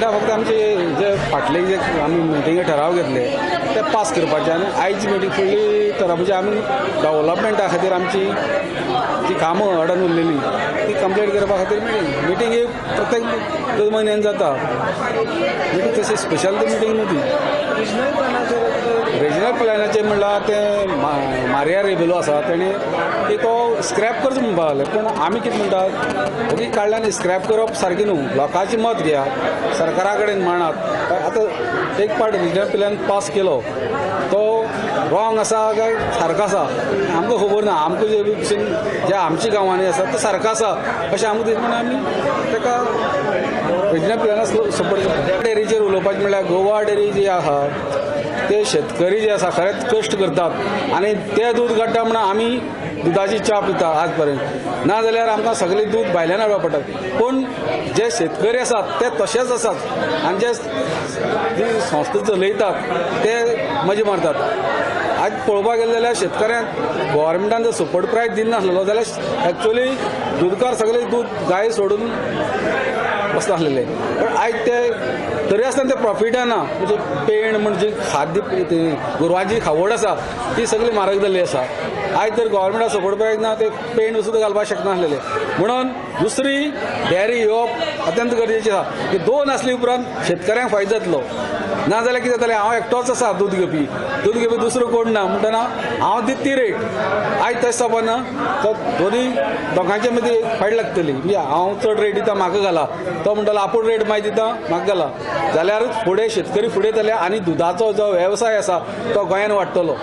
Agenda फक्त आमचे जे फाटले जे आमी मिटिंगे ठराव घेतले ते पास करपाचे आनी आयची मिटींग फुडली तर म्हणजे आमी डेव्हलपमेंटा खातीर आमची जी कामां अडन उरलेली ती कंप्लीट करपा खातीर मिटींग. मिटींग ही प्रत्येक 2 म्हयन्यान जाता. मिटींग तशी स्पेशल ती मिटींग न्हू ती. रिजनल प्लॅनाचेर म्हणल्यार ते मारिया रेबेलो आसा तेणी की तो स्क्रॅप करचो म्हणपाक लागले. पूण आमी कितें म्हणटात, ओगी काडल्यान स्क्रॅप करप सारकें न्हू. लोकांचें मत घेयात, सरकारा कडेन मांडात. आतां एक पावट रिजनल प्लॅन पास केलो तो रॉंग आसा काय सारको आसा आमकां खबर ना. आमकां जे भशेन जे आमच्या गांवांनी आसा ते सारको आसा अशें आमकां दिसता, म्हणून आमी ताका रिजनल प्लॅनाक सपोर्ट करता. डेरीचेर उलोवपाचें म्हणल्यार गोवा डेरी जी आसा ते शेतकरी जे आसा खरेंच कश्ट करतात आनी ते दूद काडटा म्हणून आमी दुदाची च्या पिता आज पर्यंत. ना जाल्यार आमकां सगळें दूद भायल्यान हाडपा पडटा. पूण जे शेतकरी आसात ते तशेच आसात आनी जे जी संस्था चलयतात ते मजा मारतात. आज पळोवपाक गेले जाल्यार शेतकऱ्यांक गव्हर्मेंटान जर सपोर्ट प्रायस दिनासलेलो जाल्यार एक्चुअली दुदकार सगळे दूद गाय सोडून बसनासलेले. पण आयज ते तरी आसतना ते प्रॉफिटा ना. म्हणजे पेण म्हणजे खाद्य गोरवांची खावड आसा ती सगळी म्हारग जाल्ली आसा. आयज जर गव्हर्मेंटाक सपोर्ट प्रायस ना ते पेण सुद्दां घालपाक शकनासलेले. म्हणून दुसरी डेअरी येवप अत्यंत गरजेची आसा. की 2 आसली उपरांत शेतकऱ्यांक फायदो जातलो. ना जाल्यार कितें जातलें, हांव एकटोच आसा दूद घेवपी, दूद घेवपी दुसरो कोण ना म्हणटना हांव दिता ती रेट. आयज तशें जावपा ना, तर दोनी दोगांचे मदीं फायट लागतली. म्हणजे हांव चड रेट दिता म्हाका घाला, तो म्हणटलो आपूण रेट मागीर दिता म्हाका घाला, जाल्यारूच फुडें शेतकरी फुडें जाले आनी दुदाचो जो वेवसाय आसा तो गोंयान वाडटलो.